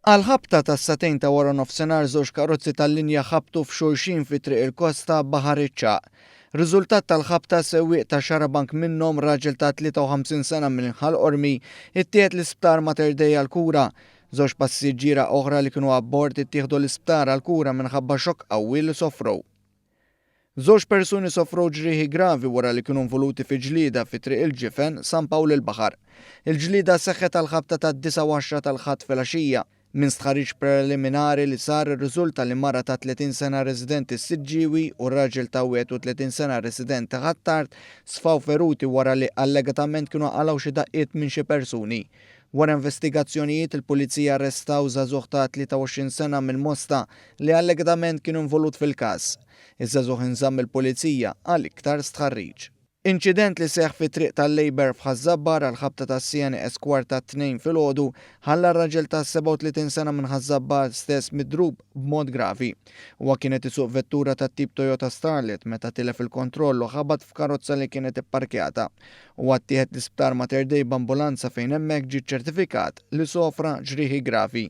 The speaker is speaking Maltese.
Għall-ħabta tas-sagħtejn ta' waranofsinhar żewġ karozzi tal-linja ħabtu f'xulxin fi Triq il-Kosta, Baħar iċ-Ċagħaq. Riżultat tal-ħabta, sewwieq ta' xarabank minnhom, raġel ta' 53 sena minn Ħal Qormi, ittieħed l-Isptar Mater Dei għall-kura. Żewġ passiġġiera oħra li kienu abbord ittieħdu l-isptar għall-kura minħabba xokk qawwi li sofrew. Żewġ persuni sofrew ġrieħi gravi wara li kienu involuti fi ġlieda fi Triq il-Ġifen, San Pawl il-Baħar. Il-ġlieda seħħet għall-ħabta tad-disgħa u għaxra tal-Ħadd filgħaxija. Minn stħarriġ preliminari li sar irriżulta li mara ta' 30 sena residenti s-Siġġiewi u raġel ta' 31 sena residenti Ħ'Attard sfaw feruti wara li allegatament kienu qalgħu xi daqqiet minn xi persuni. Wara investigazzjonijiet, il-Pulizija arrestaw żagħżugħ ta' 23 sena mill-Mosta li allegatament kien involut fil-każ. Iż-żagħżugħ inżamm mill-Pulizija għal iktar stħarriġ. Inċident li seħħ fit-Triq tal-Labour f'Ħaż-Żabbar għall-ħabta tas-siegħa nieqes kwart tat-tnejn filgħodu ħalla raġel ta' 37 sena minn Ħaż-Żabbar stess midrub b'mod gravi. Huwa kien qed isuq vettura tat-tip Toyota Starlet meta tilef il-kontroll u ħabat f'karozza li kienet ipparkjata. Huwa ttieħed l-Isptar Mater Dei b'ambulanza fejn hemmhekk ġie ċċertifikat li sofra ġrieħi gravi.